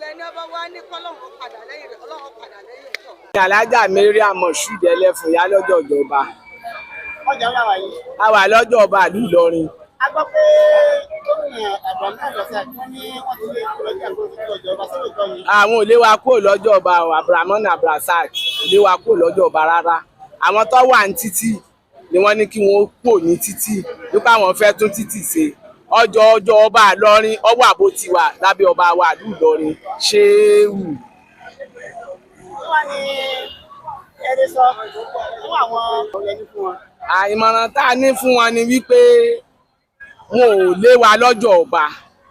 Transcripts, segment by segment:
Gbogbo ẹni ọba wa ní kọ́lọ́hún padà lẹ́yìn rẹ̀, Ọlọ́run padà lẹ́yìn tọ̀. Alájà Mariam Moshood Ẹlẹ́fun, ìyálọ́jọ́ ìjọba. Ọjà ńlá wà yìí. A wà lọ́jọ́ ọba ìlú Ìlọrin. A gbọ́ pé gómìnà Abdulrahman Abdulrasaq, wọ́n ní wọ́n ti lé lọ́jà kó ti ọjà ọba sọ́dọ̀ ìtọ́ ni. Àwọn ò lé wa kúrò lọ́jọ́ ọba o. Abdulrahman Abdulrasaq ò lé wa kúrò lọ́jọ́ ọba rárá. Àwọn tó wà ní títì ni wọ́n ní kí wọ́n kúrò ní títì nípa àwọn fẹ́ tún títì ṣe. Ọjọ́ ọba Ìlọrin ọwọ́ àbó ti wà lábẹ́ ọba wa ìlú Ìlọrin ṣéwù. Kí wàá ní ẹni sọ fún àwọn ọ̀rẹ́ ní fún wọn? Àìmọ̀ràn tá a ní fún wọn ni wípé wọn ò lé wa lọ́jọ́ ọba.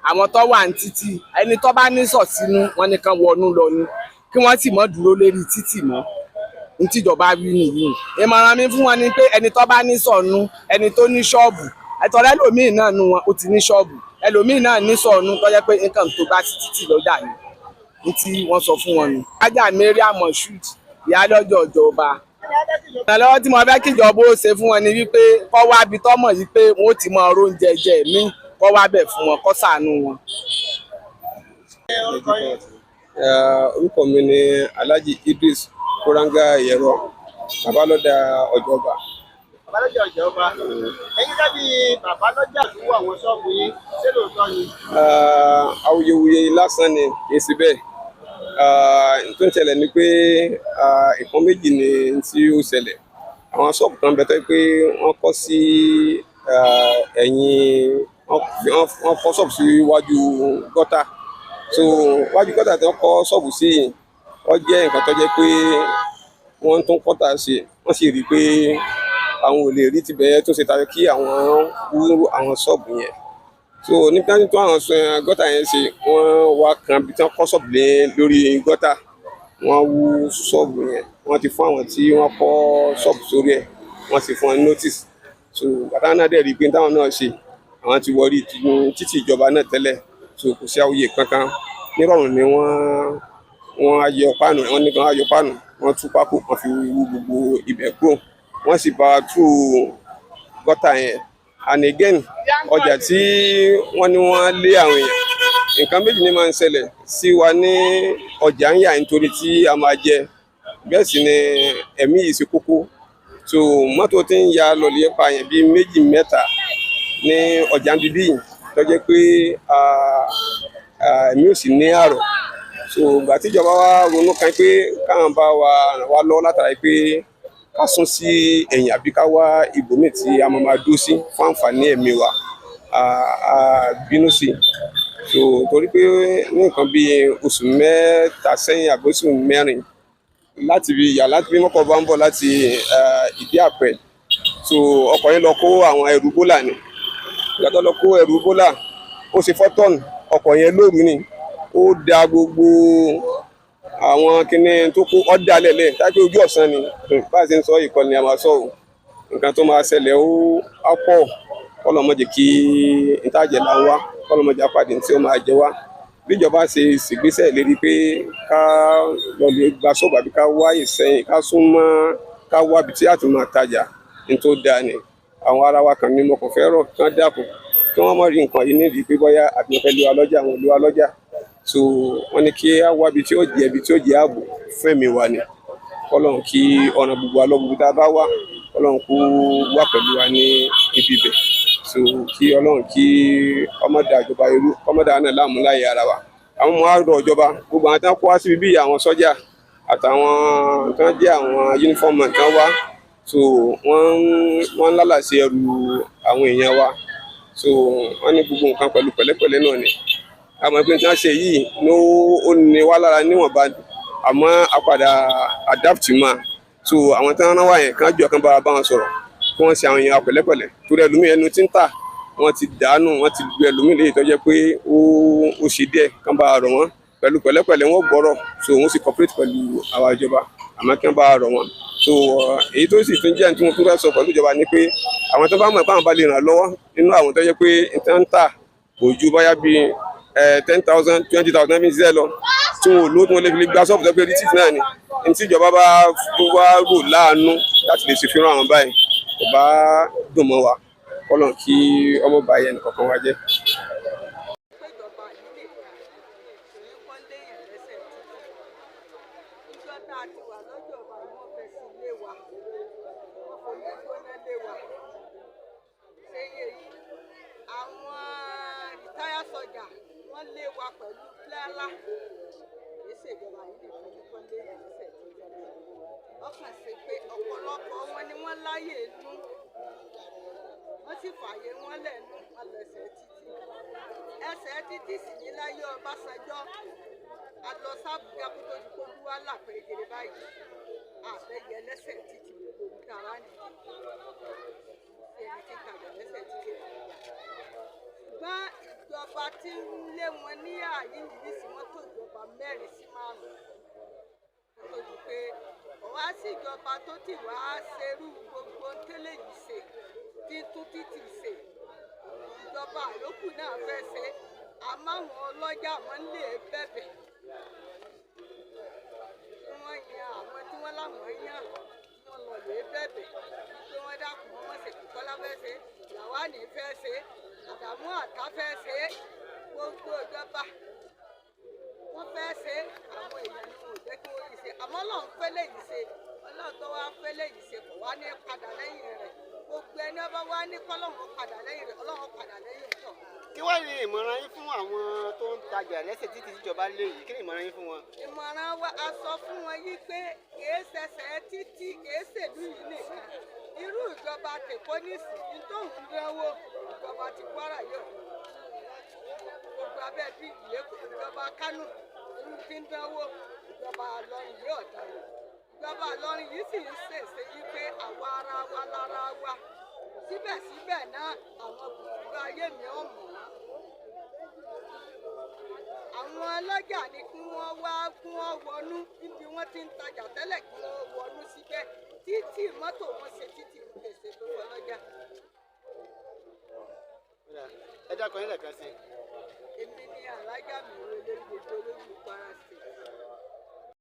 Àwọn tó wà ní títì, ẹni tó bá ní sọ̀ sínú wọn nìkan wọnú lọ ni, kí wọ́n sì mọ́ dúró lérí títì mọ́ ní tíjọba wí nìyí. Ìmọ̀ràn mi fún wọn ni pé ẹni tó bá ní sọ̀nù, ẹni tó ní ṣọ́ọ̀bù, ẹ̀tọ́rẹ́ ẹlòmíì náà nu wọn ó ti ní ṣọ́ọ̀bù, ẹlòmíì náà ní sọ̀nù tó jẹ́ pé nǹkan tó bá sí títì lọ́jà ni ní tí wọ́n sọ fún wọn ni. Alájà Mariam Moshood, ìyálọ́jọ́ ìjọba. Ìrànlọ́wọ́ tí mo fẹ́ kíjọba ó ṣe fún wọn ni wípé kọ́ wá bí tọ́mọ̀ yìí pé wọ́n ó ti mọ oúnjẹ jẹ mí, kọ́ wá bẹ̀ fún wọn, kọ́ ṣàánú wọn. Orúkọ mi ni Alhaji Idris Kuranga Yẹrọ, babalọ́dà Ọ̀jọ̀ba. Babalọ́jà Ọ̀jọ̀ba. Ẹ̀yin dábì babalọ́jà tó wọ àwọn ṣọ́ọ̀bù yín, ṣé lóòótọ́ ni? Awuyewuye lásán ni, kì í ṣe bẹ́ẹ̀. N tó ń ṣẹlẹ̀ ni pé nǹkan méjì ni tí ó ṣẹlẹ̀. Àwọn ṣọ́ọ̀bù kan bẹ tó jẹ́ pé wọ́n kọ́ sí ẹ̀yìn, wọ́n kọ́ ṣọ́ọ̀bù sí iwájú gọ́tà. So wájú gọ́tà tí wọ́n kọ́ ṣọ́ọ̀bù sí yìí, ó jẹ́ nǹkan tó jẹ́ pé wọ́n tún kọ́tà ṣe, wọ́n sì rí i pé àwọn ò lè rí tibẹ̀ yẹn tó ṣe tayọ kí àwọn wú àwọn ṣọ́ọ̀bù yẹn. So nípa tó àwọn gọ́tà yẹn ṣe, wọ́n wá kan bí tí wọ́n kọ́ ṣọ́ọ̀bù lé lórí gọ́tà, wọ́n wú ṣọ́ọ̀bù yẹn. Wọ́n ti fún àwọn tí wọ́n kọ́ ṣọ́ọ̀bù sórí ẹ̀, wọ́n sì fún wọn notice. So bàtà náà dẹ̀ rí i pé táwọn náà ṣe, àwọn ti wọrí títì ìjọba náà tẹ́lẹ̀. So kò sí àwòye kankan, nírọ̀rùn ni wọ́n á yọ páànù, wọ́n ní kí wọ́n á yọ páànù, wọ́n tú pákó, wọ́n fi wú gbogbo ibẹ̀ kúrò, wọ́n sì bá tú gọ́tà yẹn. And again, ọjà tí wọ́n ní wọ́n lé àwọn èèyàn, nǹkan méjì ni máa ń ṣẹlẹ̀ sí wa ní ọjà ń yà nítorí tí a máa jẹ, bẹ́ẹ̀ sì ni ẹ̀mí yìí ṣe kókó. So mọ́tò tí ń ya lọ́lẹ̀ pa yẹn bíi méjì mẹ́ta ní ọjà bíbí yìí tó jẹ́ pé ẹ̀mí ò sì ní àrọ̀. So ìgbà tíjọba wa ronú kan pé káwọn bá wa ràn wá lọ́wọ́ látara pé ká sún sí ẹ̀yìn àbí ká wá ibòmíì tí a máa máa dúró sí fún àǹfààní ẹ̀mí wa, a bínú sí i. So torí pé ní nǹkan bíi oṣù 3 sẹ́yìn àbí oṣù 4, láti bí yà láti bí mọ́kọ̀ bá ń bọ̀ láti Ìdí Àpẹ, so ọkọ̀ yẹn lọ kó àwọn ẹrù bólà ni. Ìgbà tó lọ kó ẹrù bólà, ó ṣe fọ́tọ̀nù ọkọ̀ yẹn lóru ni, ó da gbogbo àwọn kinní tó kó ọ̀dà lẹ̀lẹ̀ tájú ojú ọ̀sán ni. Bá a ṣe ń sọ ìkọlù a máa sọ o, nǹkan tó máa ṣẹlẹ̀ ó á pọ̀. Kọ́lọ́mọdé kí ntájẹ̀ là ń wá, kọ́lọ́mọdé apàdé tí ó máa jẹ wá. Bíjọba ṣe ṣègbésẹ̀ lérí pé ká lọ lè gba ṣọ́ọ̀bù àbí ká wá ìsẹ́yìn, ká sún mọ́, ká wá ibi tí a ti máa tajà ní tó dáa ni. Àwọn ará wa kan ní mo kàn fẹ́ rọ̀ kán dákun, kí wọ́n má rí nǹkan yìí nídìí pé bóyá àbí wọ́n fẹ́ lé wa lọ́jà, àwọn ò lé wa lọ́jà. So wọ́n ní kí á wá ibi tí ó jẹ́ ibi tí ó jẹ́ ààbò fún ẹ̀mí wa ni. Kọ́lọ́run kí ọ̀nà gbogbo wa lọ, gbogbo tá a bá wà, Ọlọ́run kó wà pẹ̀lú wa ní ibi ibẹ̀. So kí Ọlọ́run kí ọmọ dà ìjọba irú, ọmọ dà náà láàmú láyé ara wa. Àwọn ọmọ wa rọ ìjọba, gbogbo àwọn tí wọ́n kó wá síbi bíi àwọn sọ́jà àtàwọn tí wọ́n jẹ́ àwọn uniform man tí wọ́n wá, so wọ́n ń lálàsí ẹrù àwọn èèyàn wa. So wọ́n ní gbogbo nǹkan pẹ̀lú pẹ̀lẹ́pẹ̀lẹ́ náà ni. Àmọ́ pé tí wọ́n ṣe yìí ló ó ní wá lára níwọ̀nba, àmọ́ a padà adapt mọ́. So àwọn tí wọ́n rán wá yẹn kán jọ kán bá wọn sọ̀rọ̀ kí wọ́n ṣe àwọn èèyàn pẹ̀lẹ́pẹ̀lẹ́, torí ẹlòmíì ẹnu tí ń tà wọ́n ti dànù, wọ́n ti lu ẹlòmíì léyìí tó jẹ́ pé ó ṣe díẹ̀, kán bá rọ̀ wọ́n pẹ̀lú pẹ̀lẹ́pẹ̀lẹ́, wọ́n gbọ́rọ̀. So wọ́n sì cooperate pẹ̀lú àwa ìjọba, àmọ́ kí wọ́n bá rọ̀ wọ́n. So èyí tó sì tún jẹ́ tí mo tún fẹ́ sọ pẹ̀lú ìjọba ni pé àwọn tó bá mọ̀ pé àwọn bá lè ràn lọ́wọ́ nínú àwọn tó jẹ́ pé ń tà kò ju bóyá bíi 10,000, 20,000 fi ń ṣiṣẹ́ lọ, tí wọn ò lówó tí wọn lè fi gba ṣọ́ọ̀bù tó pé rí títì náà ni, ní tí ìjọba bá wá rò láàánú láti lè ṣe fihàn àwọn báyìí, kò bá dùn mọ́ wa. Kọ́lọ́n kí ọmọ bá yẹn nìkankan wa jẹ́. Péjọba yìí lè dá, kò ní kọ́ léèyàn. tá a ti wà lọ́jọ́ ọba wọ́n fẹ́ sí ilé wa, wọ́n fomi gbóná lé wa. Ṣé yé yìí? Àwọn rìtáyà sọjà wọ́n lé wa pẹ̀lú pílálá. Kìí ṣèjọba yìí nìkan ní kọ́ lé ẹ̀ṣẹ̀ títì. Ọkàn ṣe pé ọ̀pọ̀lọpọ̀ wọn ni wọ́n láyè nú. Wọ́n sì fààyè wọn lẹ́nu wọn lẹ́sẹ̀ títì. Ẹsẹ̀ títì sì ní láyé Ọbásanjọ́. A lọ sábùjá kó tó di kó dúwà là pérégede báyìí. Àfẹ́yẹ lẹ́sẹ̀ títì gbogbo ibi tá a rà nìyí. Ṣé ẹni tí ń tajà lẹ́sẹ̀ títì rẹ̀ níyà? Ṣùgbọ́n ìjọba tí ń lé wọn ní ààyè yìí sí wọ́n tó ìjọba 4 sí 5. Kó tó di pé ọ̀wá sí ìjọba tó ti wá ṣerú gbogbo tẹ́lẹ̀ yìí ṣe tí ń tún títì ṣe. Ìjọba àyókù náà fẹ́ ṣe, àmọ́ àwọn ọlọ́jà wọn ń lè bẹ̀bẹ̀. Kí wọ́n yan àwọn tí wọ́n láwọn yàn, kí wọ́n lọ lè bẹ̀bẹ̀. Kí wọ́n dákun wọ́n mọ̀ ṣe Bùkọ́lá fẹ́ ṣe, Làwánì fẹ́ ṣe, Àdàmú Àká fẹ́ ṣe, gbogbo ìjọba wọ́n fẹ́ ṣe, àwọn èèyàn ni wọn ò jẹ́ kí wọ́n rí ṣe. Àmọ́ Ọlọ́run fẹ́ léyìí ṣe, Ọlọ́run tó wá fẹ́ léyìí ṣe kò wá ní padà lẹ́yìn rẹ̀. Gbogbo ẹni ọba wá ní kọ́lọ́run padà lẹ́yìn rẹ̀, Ọlọ́run padà lẹ́yìn tọ̀. Kí wá ní ìmọ̀ràn yín fún àwọn tó ń tajà lẹ́sẹ̀ títì tíjọba lé yìí? Kí ni ìmọ̀ràn yín fún wọn? Ìmọ̀ràn wa a sọ fún wọn yí pé kìí ṣẹṣẹ títì, kìí ṣèlú yìí nìkan. Irú ìjọba tèkó nísìnyí tó ń dánwò, ìjọba ti Kwara yóò dánwò. Gbogbo abẹ́ bíríìjì l'Ékòó, ìjọba Kánò irú tí ń dánwò, ìjọba Ìlọrin yóò dánwò. Ìjọba Ìlọrin yìí sì ń ṣèṣe yí pé àwa ara wa lára wa. Síbẹ̀síbẹ̀ náà àwọn bùrùkù ayé mi ò mọ̀ wọ́n. Àwọn ọlọ́jà ni kí wọ́n wá kí wọ́n wọnú níbi wọ́n ti ń tajà tẹ́lẹ̀ kí wọ́n wọnú síbẹ̀. Títì mọ́tò wọn ṣe títì pèsè tó fọlọ́jà. Ẹ dákun yín lẹ́ẹ̀kan sí i.